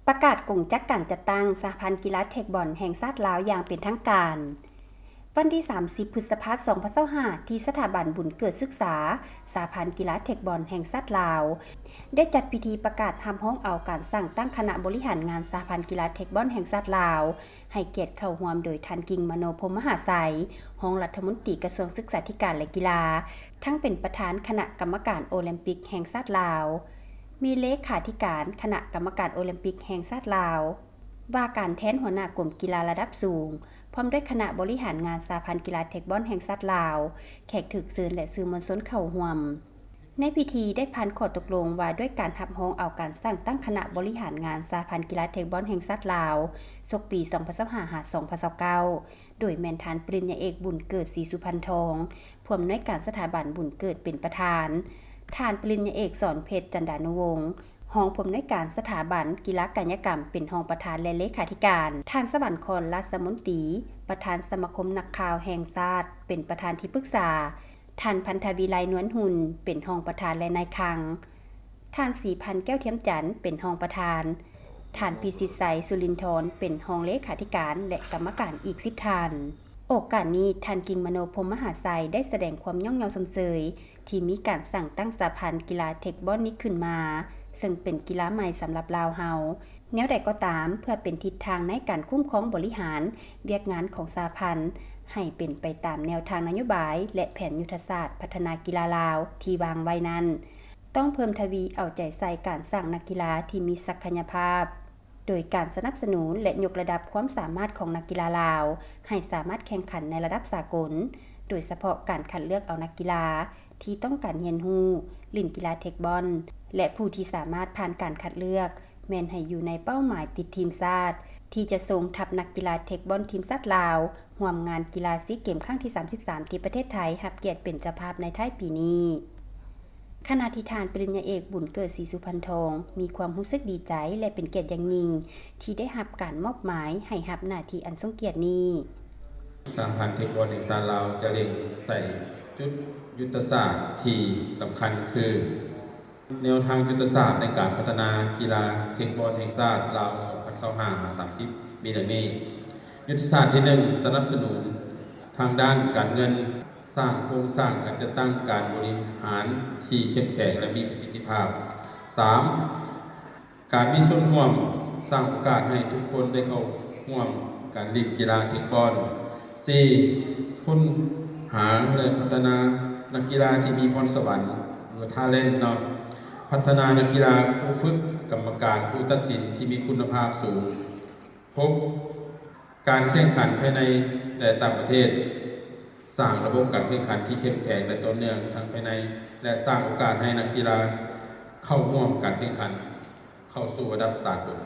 ປະກາດກົງຈັກການຈັດຕັ້ງສະຫະພັນກິລາເທັກບອນແຫ່ງຊາດລາວຢ່າງເປັນທາງການ. ວັນທີສາມສິບ ພຶດສະພາ ສອງພັນຊາວຫ້າ ທີ່ສະຖາບັນບຸນເກີດສຶກສາ ສະຫະພັນກິລາເທັກບອນແຫ່ງຊາດລາວ ໄດ້ຈັດພິທີປະກາດຮັບຮອງເອົາການສ້າງຕັ້ງຄະນະບໍລິຫານງານສະຫະພັນກິລາເທັກບອນແຫ່ງຊາດລາວ ໃຫ້ກຽດເຂົ້າຮ່ວມໂດຍທ່ານ ກິ່ງມະໂນ ພົມມະຫາໄຊ, ຮອງລັດຖະມົນຕີກະຊວງສຶກສາທິການ ແລະ ກິລາ, ທັງເປັນປະທານຄະນະກຳມະການໂອລິມປິກແຫ່ງຊາດລາວ, ມີເລຂາທິການຄະນະກຳມະການໂອລິມປິກແຫ່ງຊາດລາວ, ວ່າການແທນຫົວໜ້າກົມກິລາລະດັບສູງ, ພ້ອມດ້ວຍຄະນະບໍລິຫານງານສະຫະພັນກິລາເທັກບອນແຫ່ງຊາດລາວ, ແຂກຖືກເຊີນ ແລະ ສື່ມວນຊົນເຂົ້າຮ່ວມ. ໃນພິທີໄດ້ຜ່ານຂໍ້ຕົກລົງວ່າດ້ວຍການຮັບຮອງເອົາການສ້າງຕັ້ງຄະນະບໍລິຫານງານສະຫະພັນກິລາເທັກບອນແຫ່ງຊາດລາວ ສົກປີ ສອງພັນຊາວຫ້າ ຫາ ສອງພັນຊາວເກົ້າ ໂດຍແມ່ນທ່ານປະລິນຍາເອກ ບຸນເກີດ ສີສຸພັນທອງ, ຜູ້ອຳນວຍການສະຖາບັນບຸນເກີດເປັນປະທານ, ທ່ານປະລິນຍາເອກ ສອນເພັດ ຈັນດານຸວົງ, ຮອງຜູ້ອຳນວຍການສະຖາບັນກິລາກາຍະກຳເປັນຮອງປະທານ ແລະ ເລຂາທິການ, ທ່ານ ສະຫວັນຄອນ ລາຊະມົນຕີ, ປະທານສະມາຄົມນັກຂ່າວແຫ່ງຊາດ ເປັນປະທານທີ່ປຶກສາ, ທ່ານ ພັນທະວີໄລ ນວນຮຸນ ເປັນຮອງປະທານ ແລະ ນາຍຄັງ, ທ່ານ ສີພັນ ແກ້ວທຽມຈັນ ເປັນຮອງປະທານ, ທ່ານ ພິສິດໄຊ ສຸລິນທອນ ເປັນຮອງເລຂາທິການ ແລະ ກຳມະການອີກສິບທ່ານ. ໂອກາດນີ້ ທ່ານ ກິ່ງມະໂນ ພົມມະຫາໄຊ ໄດ້ສະແດງຄວາມຍ້ອງຍໍຊົມເຊີຍ ທີ່ມີການສ້າງຕັ້ງສະຫະພັນກິລາເທັກບອນນີ້ຂຶ້ນມາ, ເຊິ່ງເປັນກິລາໃໝ່ສຳລັບລາວເຮົາ. ແນວໃດກໍຕາມ, ເພື່ອເປັນທິດທາງໃນການຄຸ້ມຄອງບໍລິຫານວຽກງານຂອງສະຫະພັນ ໃຫ້ເປັນໄປຕາມແນວທາງນະໂຍບາຍ ແລະ ແຜນຍຸດທະສາດພັດທະນາກິລາລາວທີ່ວາງໄວ້ນັ້ນ, ຕ້ອງເພີ່ມທະວີເອົາໃຈໃສ່ການສ້າງນັກກິລາທີ່ມີສັກກະຍະພາບ, ໂດຍການສະໜັບສະໜູນ ແລະ ຍົກລະດັບຄວາມສາມາດຂອງນັກກິລາລາວ ໃຫ້ສາມາດແຂ່ງຂັນໃນລະດັບສາກົນ, ໂດຍສະເພາະການຄັດເລືອກເອົານັກກິລາ ທີ່ຕ້ອງການຮຽນຮູ້ຫຼິ້ນກິລາເທັກບອນ ແລະ ຜູ້ທີ່ສາມາດຜ່ານການຄັດເລືອກ ແມ່ນໃຫ້ຢູ່ໃນເປົ້າໝາຍຕິດທີມຊາດ ທີ່ຈະສົ່ງທັບນັກກິລາເທັກບອນທີມຊາດລາວ ຮ່ວມງານກິລາຊີເກມຄັ້ງທີສາມສິບສາມ ທີ່ປະເທດໄທຮັບກຽດເປັນເຈົ້າພາບໃນທ້າຍປີນີ້. ຂະນະທີ່ທ່ານປະລິນຍາເອກ ບຸນເກີດ ສີສຸພັນທອງ ມີຄວາມຮູ້ສຶກດີໃຈ ແລະ ເປັນກຽດຢ່າງຍິ່ງ ທີ່ໄດ້ຮັບການມອບໝາຍໃຫ້ຮັບໜ້າທີ່ອັນຊົງກຽດນີ້. ສະຫະພັນເທັກບອນແຫ່ງຊາດລາວຈະເລັ່ງໃສ່ຈຸດຍຸດທະສາດທີ່ສຳຄັນຄື ແນວທາງຍຸດທະສາດໃນການພັດທະນາກິລາເທັກບອນແຫ່ງຊາດລາວ ສອງພັນຊາວຫ້າ ຫາ ສາມສິບ ມີດັ່ງນີ້. ຍຸດທະສາດທີໜຶ່ງ ສະໜັບສະໜູນທາງດ້ານການເງິນ, ສ້າງໂຄງສ້າງການຈັດຕັ້ງການບໍລິຫານທີ່ເຂັ້ມແຂງ ແລະ ມີປະສິດທິພາບ. ສາມ ການມີສ່ວນຮ່ວມ, ສ້າງໂອກາດໃຫ້ທຸກຄົນໄດ້ເຂົ້າຮ່ວມການຫຼິ້ນກິລາເທັກບອນ. ສີ່ ຄົ້ນຫາ ແລະ ພັດທະນານັກກິລາທີ່ມີພອນສະຫວັນ ຫຼືວ່າ talent ເນາະ, ພັດທະນານັກກິລາ, ຄູຝຶກ, ກຳມະການ, ຜູ້ຕັດສິນທີ່ມີຄຸນນະພາບສູງ. ຫົກ ການແຂ່ງຂັນພາຍໃນ ແລະ ຕ່າງປະເທດ, ສ້າງລະບົບການແຂ່ງຂັນທີ່ເຂັ້ມແຂງ ແລະ ຕໍ່ເນື່ອງທັງພາຍໃນ ແລະ ສ້າງໂອກາດໃຫ້ນັກກິລາເຂົ້າຮ່ວມການແຂ່ງຂັນເຂົ້າສູ່ລະດັບສາກົນ.